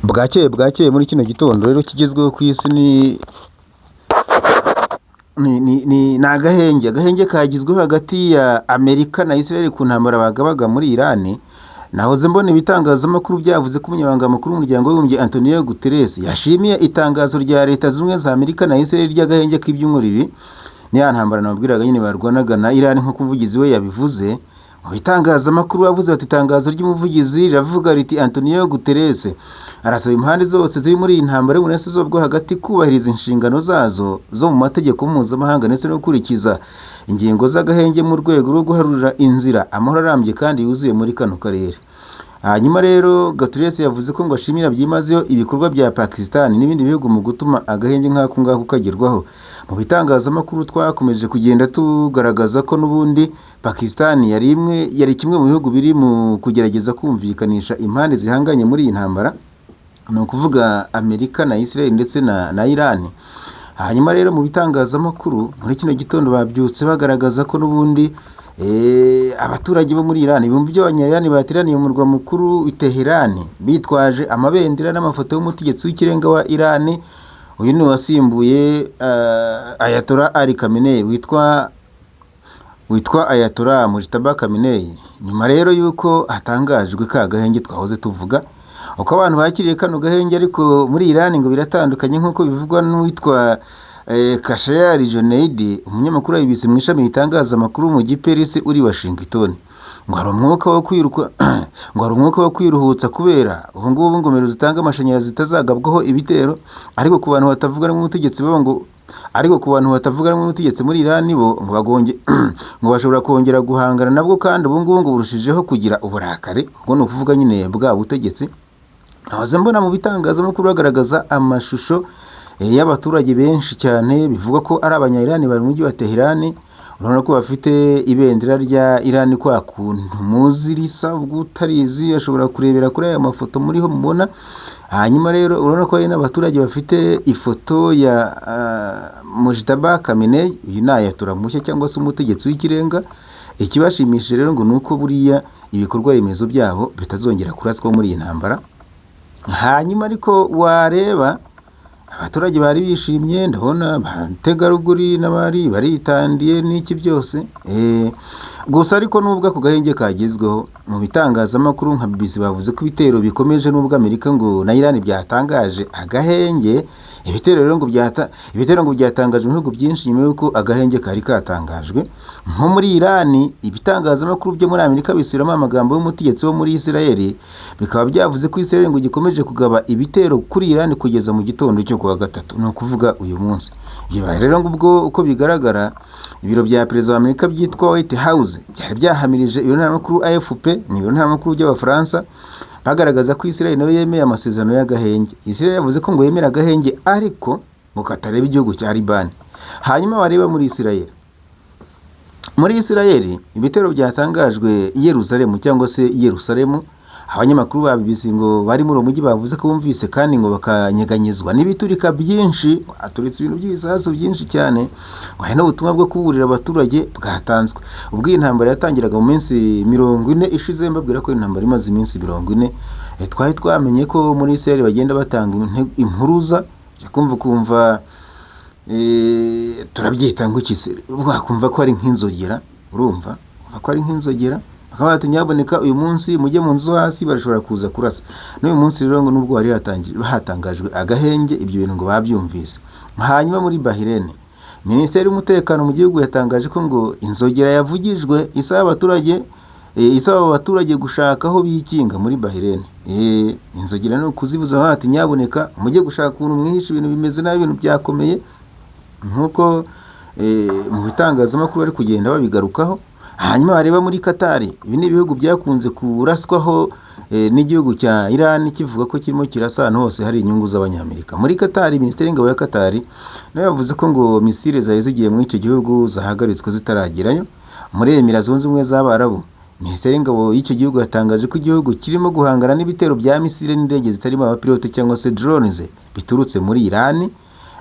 Bwakeye bwakeye muri kino gitondo rero kigezweho ku isi ni agahenge. Agahenge kagizweho hagati ya Amerika na Israel ku ntambara bagabaga muri Iran. Nahoze mbona ibitangazamakuru byavuze ko umunyamabanga mukuru w'umuryango w'abibumbye Antonio Guterres yashimiye itangazo rya Leta Zunze Ubumwe za Amerika na Israel ry'agahenge k'ibyumweru ibi. Ni ya ntambara nababwiraga nyine barwanaga na Iran nk'uko umuvugizi we yabivuze. Mu bitangazamakuru bavuze bati itangazo ry'umuvugizi riravuga riti Antonio Guterres arasaba impande zose ziri muri iyi ntambara y'uburasirazuba bwo hagati kubahiriza inshingano zazo zo mu mategeko mpuzamahanga ndetse no gukurikiza ingingo z'agahenge mu rwego rwo guharurira inzira amahoro arambye kandi yuzuye muri kano karere. Hanyuma rero Guterres yavuze ko ngo ashimira byimazeyo ibikorwa bya Pakistan n'ibindi bihugu mu gutuma agahenge nk'ako ngako kagerwaho. Mu bitangazamakuru twakomeje kugenda tugaragaza ko n'ubundi Pakistan yari imwe yari kimwe mu bihugu biri mu kugerageza kumvikanisha impande zihanganye muri iyi ntambara, ni ukuvuga Amerika na Israel ndetse na Iran. Hanyuma rero mu bitangazamakuru muri kino gitondo babyutse bagaragaza ko n'ubundi abaturage bo muri Iran, ibihumbi by'abanya-Iran bateraniye mu murwa mukuru i Teheran bitwaje amabendera n'amafoto y'umutegetsi w'ikirenga wa Iran, uyu ni uwasimbuye Ayatollah Ali Khamenei witwa Ayatollah Mujtaba Khamenei. Nyuma rero y'uko hatangajwe ka gahenge twahoze tuvuga, uko abantu bakiriye kano gahenge ariko muri Iran ngo biratandukanye nk'uko bivugwa n'uwitwa Khashayar Joneidi, umunyamakuru wa BBC mu ishami ritangaza amakuru mu Giperisi uri Washington. Ngo hari umwuka wo kwiruka ngo hari umwuka wo kwiruhutsa kubera ubu ngubu ingomero zitanga amashanyarazi zitazagabwaho ibitero, ariko ku bantu batavuga rumwe n'ubutegetsi bo ngo ariko ku bantu batavuga rumwe n'ubutegetsi muri Iran bo ngo bagonge ngo bashobora kongera guhangana nabwo kandi ubu ngubu ngo burushijeho kugira uburakari, ubwo ni ukuvuga nyine bwa butegetsi. Nahoze mbona mu bitangazamakuru bagaragaza amashusho y'abaturage benshi cyane bivugwa ko ari abanya-Iran bari mu mujyi wa Teheran. Urabona ko bafite ibendera rya Iran kwa kuntu muzi risa, ubwo utarizi ashobora kurebera kuri aya mafoto muriho mubona. Hanyuma rero urabona ko hari n'abaturage bafite ifoto ya Mujtaba Khamenei, uyu ni Ayatollah mushya cyangwa se umutegetsi w'ikirenga. Ikibashimishije rero ngo ni uko buriya ibikorwa remezo byabo bitazongera kuraswa muri iyi ntambara. Hanyuma ariko wareba abaturage bari bishimye, ndabona abategarugori n'abari baritandiye n'iki byose. Gusa ariko nubwo ako gahenge kagezweho, mu bitangazamakuru nka BBC bavuze ko ibitero bikomeje nubwo Amerika ngo na Iran byatangaje agahenge. Ibitero rero ngo byata ibitero ngo byatangajwe mu bihugu byinshi nyuma y'uko agahenge kari katangajwe. Nko muri Iran, ibitangazamakuru byo muri Amerika bisubiramo amagambo y'umutegetsi wo muri Israel, bikaba byavuze ko Israel ngo gikomeje kugaba ibitero kuri Iran kugeza mu gitondo cyo kuwa gatatu, ni ukuvuga uyu munsi. Bibaye rero ngo ubwo uko bigaragara ibiro bya perezida wa Amerika byitwa White House byari byahamirije ibiro ntaramakuru AFP, ni ibiro ntaramakuru by'Abafaransa, bagaragaza ko Israel nayo yemeye amasezerano y'agahenge. Israel yavuze ko ngo yemera agahenge ariko ngo katareba igihugu cya Liban. Hanyuma wareba muri Israel ibitero byatangajwe i Yerusalemu cyangwa se i Yerusalemu, abanyamakuru ba BBC ngo bari muri uwo mujyi bavuze ko bumvise kandi ngo bakanyeganyezwa n'ibiturika byinshi, haturitse ibintu by'ibisasu byinshi cyane, ngo hari n'ubutumwa bwo kuburira abaturage bwatanzwe. Ubwo iyi ntambara yatangiraga mu minsi 40 ishize, mbabwira ko intambara imaze iminsi 40, twari twamenye ko muri Israel bagenda batanga impuruza, ujya kumva ukumva turabyita ngo iki se, wakumva ko ari nk'inzogera, urumva kumva ko ari nk'inzogera, bakaba bati nyaboneka uyu munsi mujye mu nzu hasi barashobora kuza kurasa. N'uyu munsi rero ngo nubwo hari hatangajwe agahenge, ibyo bintu ngo babyumvise. Hanyuma muri Bahrain, Minisiteri y'umutekano mu gihugu yatangaje ko ngo inzogera yavugijwe isaba abaturage gushaka aho bikinga muri Bahrain. Inzogera ni ukuzivuza bati nyaboneka mujye gushaka ukuntu mwihisha, ibintu bimeze nabi, ibintu byakomeye, nk'uko mu bitangazamakuru bari kugenda babigarukaho. Hanyuma wareba muri Qatar, ibi ni ibihugu byakunze kuraswaho n'igihugu cya Iran kivuga ko kirimo kirasa ahantu hose hari inyungu z'Abanyamerika. Muri Qatar, Minisiteri y'Ingabo ya Qatar nayo yavuze ko ngo misile zari zigiye muri icyo gihugu zahagaritswe zitaragerayo. Muri Emira Zunze Ubumwe z'Abarabu, Minisiteri y'Ingabo y'icyo gihugu yatangaje ko igihugu kirimo guhangana n'ibitero bya misile n'indege zitarimo abapilote cyangwa se drones biturutse muri Iran.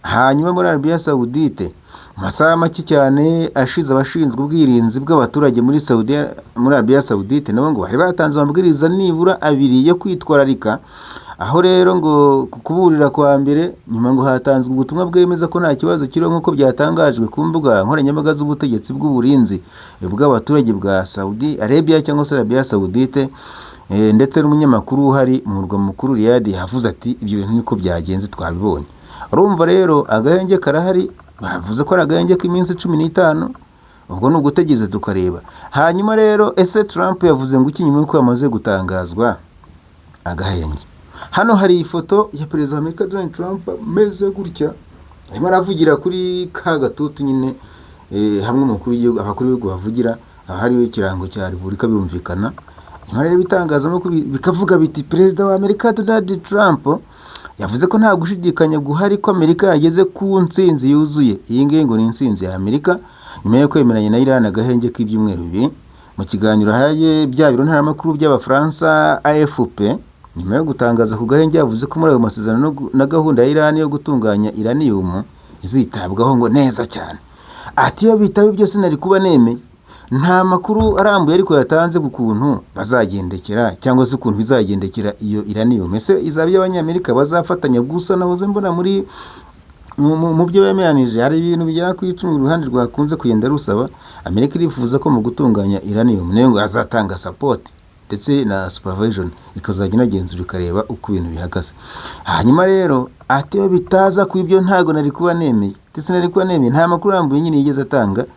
Hanyuma muri Arabia Saoudite, mu masaha make cyane ashize, abashinzwe ubwirinzi bw'abaturage muri Arabia Saoudite nabo ngo bari batanze amabwiriza nibura abiri yo kwitwararika. Aho rero ngo ku kuburira kwa mbere, nyuma ngo hatanzwe ubutumwa bwemeza ko nta kibazo kiriho, nk'uko byatangajwe ku mbuga nkoranyambaga z'ubutegetsi bw'uburinzi bw'abaturage bwa Saudi Arabia cyangwa se Arabia Saudite. Ndetse n'umunyamakuru uhari mu murwa mukuru Riyadh yavuze ati: "Ibyo bintu niko byagenze, twabibonye." Urumva rero agahenge karahari, bavuze ko ari agahenge k'iminsi 15, ubwo ni ugutegereza tukareba. Hanyuma rero, ese Trump yavuze ngo iki nyuma y'uko yamaze gutangazwa agahenge? Hano hari ifoto ya Perezida wa Amerika Donald Trump ameze gutya, arimo aravugira kuri ka gatutu nyine, hamwe umukuru w'igihugu, abakuru b'ibihugu bavugira, haba hariho ikirango cya repubulika, birumvikana. Nyuma rero ibitangazamakuru bikavuga biti: "Perezida wa Amerika Donald Trump yavuze ko nta gushidikanya guhari ko Amerika yageze ku ntsinzi yuzuye." Iyi ngiyi ngo ni intsinzi ya Amerika nyuma yo kwemeranya na Iran agahenge k'ibyumweru 2. Mu kiganiro ahaye bya biro ntaramakuru by'Abafaransa AFP nyuma yo gutangaza ku gahenge, yavuze ko muri ayo masezerano na gahunda ya Iran yo gutunganya uranium izitabwaho ngo neza cyane. Ati: "Iyo bitaba ibyo sinari kuba nemeye." Nta makuru arambuye ariko yatanze ku kuntu bazagendekera cyangwa se ukuntu bizagendekera iyo uranium. Ese izaba iy'Abanyamerika bazafatanya? Gusa nahoze mbona muri mu byo bemeranije hari ibintu bigera ku 10 uruhande rwakunze kugenda rusaba. Amerika irifuza ko mu gutunganya uranium nayo ngo azatanga support ndetse na supervision, ikazajya inagenzura ikareba uko ibintu bihagaze. Hanyuma rero ati: "Iyo bitaza ku ibyo ntabwo nari kuba nemeye, ndetse nari kuba nemeye." Nta makuru arambuye nyine yigeze atanga.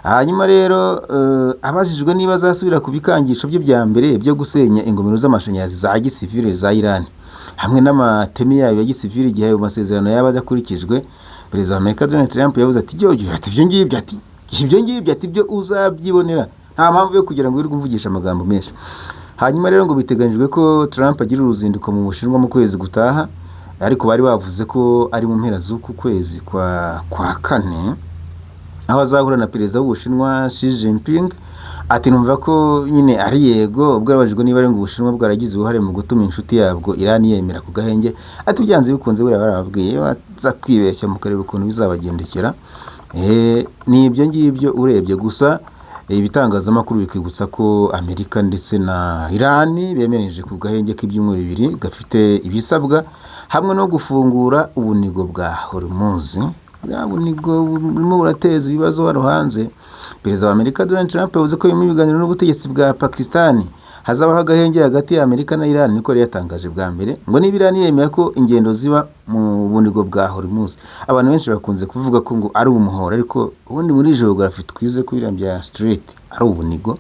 Hanyuma rero abajijwe niba azasubira ku bikangisho bye bya mbere byo gusenya ingomero z'amashanyarazi za gisivile za Iran hamwe n'amateme yayo ya gisivile igihe ayo masezerano yaba adakurikijwe, Perezida wa Amerika Donald Trump yavuze ati: "Byo, ati ibyo ngibyo, ati ibyo ngibyo, ati byo uzabyibonera, nta mpamvu yo kugira ngo wirirwe umvugisha amagambo menshi." Hanyuma rero ngo biteganyijwe ko Trump agira uruzinduko mu Bushinwa mu kwezi gutaha, ariko bari bavuze ko ari mu mpera z'uku kwezi kwa kane, aho azahura na Perezida w'Ubushinwa Xi Jinping. Ati: "Numva ko nyine ari yego." Ubwo yabajijwe niba ari ngo Ubushinwa bwaragize uruhare mu gutuma inshuti yabwo Iran yemera ku gahenge, ati: "Byanze bikunze, buriya barababwiye, baza kwibeshya mukareba ukuntu bizabagendekera." Ni ibyo ngibyo urebye. Gusa ibitangazamakuru bikibutsa ko Amerika ndetse na Iran bemereje ku gahenge k'ibyumweru 2 gafite ibisabwa, hamwe no gufungura ubunigo bwa Hormuz, buriya bunigo burimo burateza ibibazo hano hanze. Perezida wa Amerika Donald Trump yavuze ko nyuma y'ibiganiro n'ubutegetsi bwa Pakistan hazabaho agahenge hagati ya Amerika na Iran. Niko yari yatangaje bwa mbere, ngo niba Iran yemeye ko ingendo ziba mu bunigo bwa Hormuz. Abantu benshi bakunze kuvuga ko ngo ari umuhora, ariko ubundi muri geography twize ko biriya bya strait ari ubunigo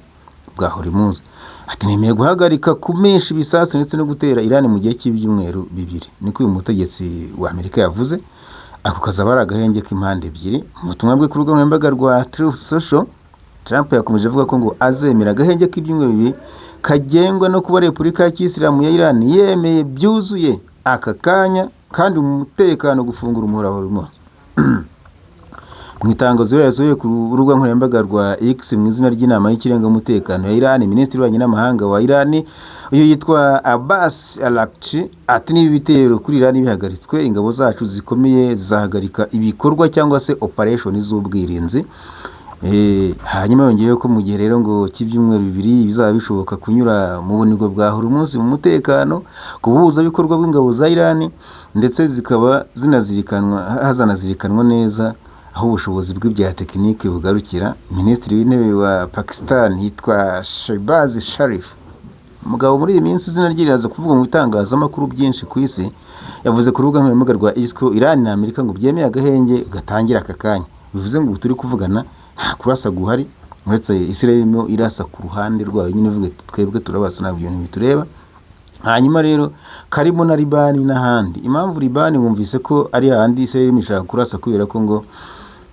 bwa Hormuz. Ati: "Nemeye guhagarika kumesha ibisasu ndetse no gutera Iran mu gihe cy'ibyumweru 2." Niko uyu mutegetsi wa Amerika yavuze. Ako kazaba ari agahenge k'impande ebyiri. Mu butumwa bwe ku rubuga nkoranyambaga rwa Truth Social, Trump yakomeje avuga ko ngo azemera agahenge k'ibyumweru 2 kagengwa no kuba Repubulika ya Kisilamu ya Iran yemeye byuzuye aka kanya kandi mu mutekano gufungura umuhora wa Hormuz. Mu itangazo yasohoye ku rubuga nkoranyambaga rwa X mu izina ry'inama y'ikirenga y'umutekano ya Iran, Minisitiri w'ububanyi n'amahanga wa Iran uyu yitwa Abbas Araghchi ati: "Niba ibitero kuri Iran bihagaritswe, ingabo zacu zikomeye zizahagarika ibikorwa cyangwa se operation z'ubwirinzi." Hanyuma yongeyeho ko mu gihe rero ngo cy'ibyumweru 2 bizaba bishoboka kunyura mu bunigo bwa Hormuz mu mutekano ku buhuzabikorwa bw'ingabo za Iran, ndetse zikaba zinazirikanwa, hazanazirikanwa neza aho ubushobozi bw'ibya tekinike bugarukira. Minisitiri w'Intebe wa Pakistan yitwa Shehbaz Sharif, umugabo muri iyi minsi izina rye riraza kuvuga mu bitangazamakuru byinshi ku isi, yavuze ku rubuga nkoranyambaga rwa X ko Iran na Amerika ngo byemeye agahenge gatangira aka kanya. Bivuze ngo ubu turi kuvugana nta kurasa guhari, uretse Israel irimo irasa ku ruhande rwayo nyine, ivuga iti: "Twebwe turabasa, ntabwo ibintu bitureba." Hanyuma rero karimo na Libani n'ahandi. Impamvu Libani, wumvise ko ari hahandi Israel irimo ishaka kurasa, kubera ko ngo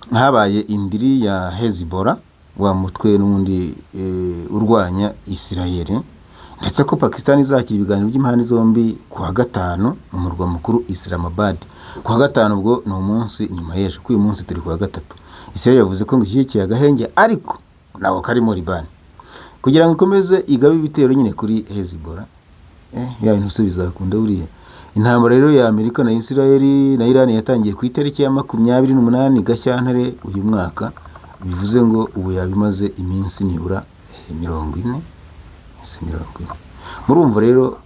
habaye indiri ya Hezbollah, wa mutwe n'ubundi urwanya Israel, ndetse ko Pakistan izakira ibiganiro by'impande zombi ku wa gatanu mu murwa mukuru Islamabad. Ku wa gatanu ubwo ni umunsi nyuma y'ejo, kuko uyu munsi turi ku wa gatatu. Israel yavuze ko ngo ishyigikiye agahenge, ariko ntabwo karimo Libani, kugira ngo ikomeze igabe ibitero nyine kuri Hezbollah. Ya bintu se bizakunda buriya? Intambara rero ya Amerika na Israel na Iran yatangiye ku itariki ya 28 Gashyantare uyu mwaka, bivuze ngo ubu yaba imaze iminsi nibura 40, iminsi 40. Murumva rero,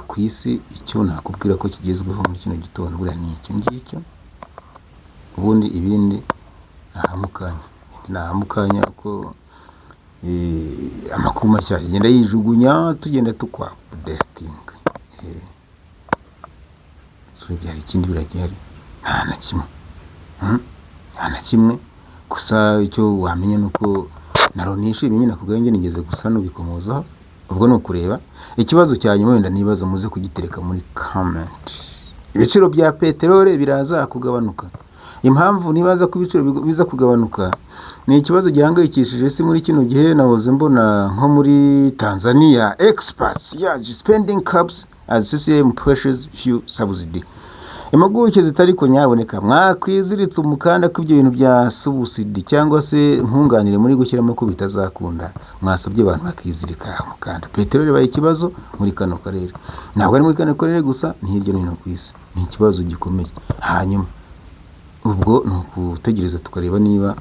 ku isi icyo nakubwira ko kigezweho muri kino gitondo buriya ni icyo ngicyo. Ubundi ibindi ntahamukanya, ntahamukanya ko amakuru mashya agenda yijugunya, tugenda tukwa-updatinga. Hari ikindi buriya gihari? Nta na kimwe. Nta na kimwe. Gusa icyo wamenya ni uko na Loni yishimye nyine ku bwanjye, nigeze gusa n'ubikomozaho. Ubwo ni ukureba ikibazo cya nyuma wenda nibaza, muze kugitereka muri comment: ibiciro bya peteroli biraza kugabanuka? Impamvu nibaza ko ibiciro biza kugabanuka ni ikibazo gihangayikishije isi muri kino gihe. Nahoze mbona nko muri Tanzania, experts urge spending caps as CCM pushes fuel subsidy. Impuguke zitari ko nyaboneka mwakwiziritse umukanda ko ibyo bintu bya subsidy cyangwa se nkunganire muri gushyiramo ko bitazakunda. Mwasabye abantu bakizirika umukanda. Peteroli ibaye ikibazo muri kano karere, ntabwo ari muri kano karere gusa, ni hirya no hino ku isi, ni ikibazo gikomeye. Hanyuma ubwo ni ukutegereza tukareba niba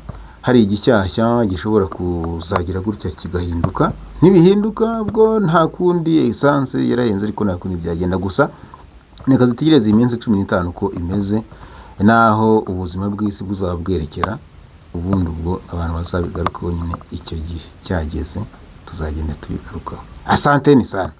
hari igishyashya gishobora kuzagira gutya kigahinduka. Nibihinduka, ubwo nta kundi, essence yarahenze, ariko nta kundi byagenda. Gusa reka dutegereze iyi minsi 15 uko imeze n'aho ubuzima bw'isi buzaba bwerekera. Ubundi ubwo abantu bazabigarukaho nyine icyo gihe cyageze, tuzagenda tubigarukaho. Asanteni sana.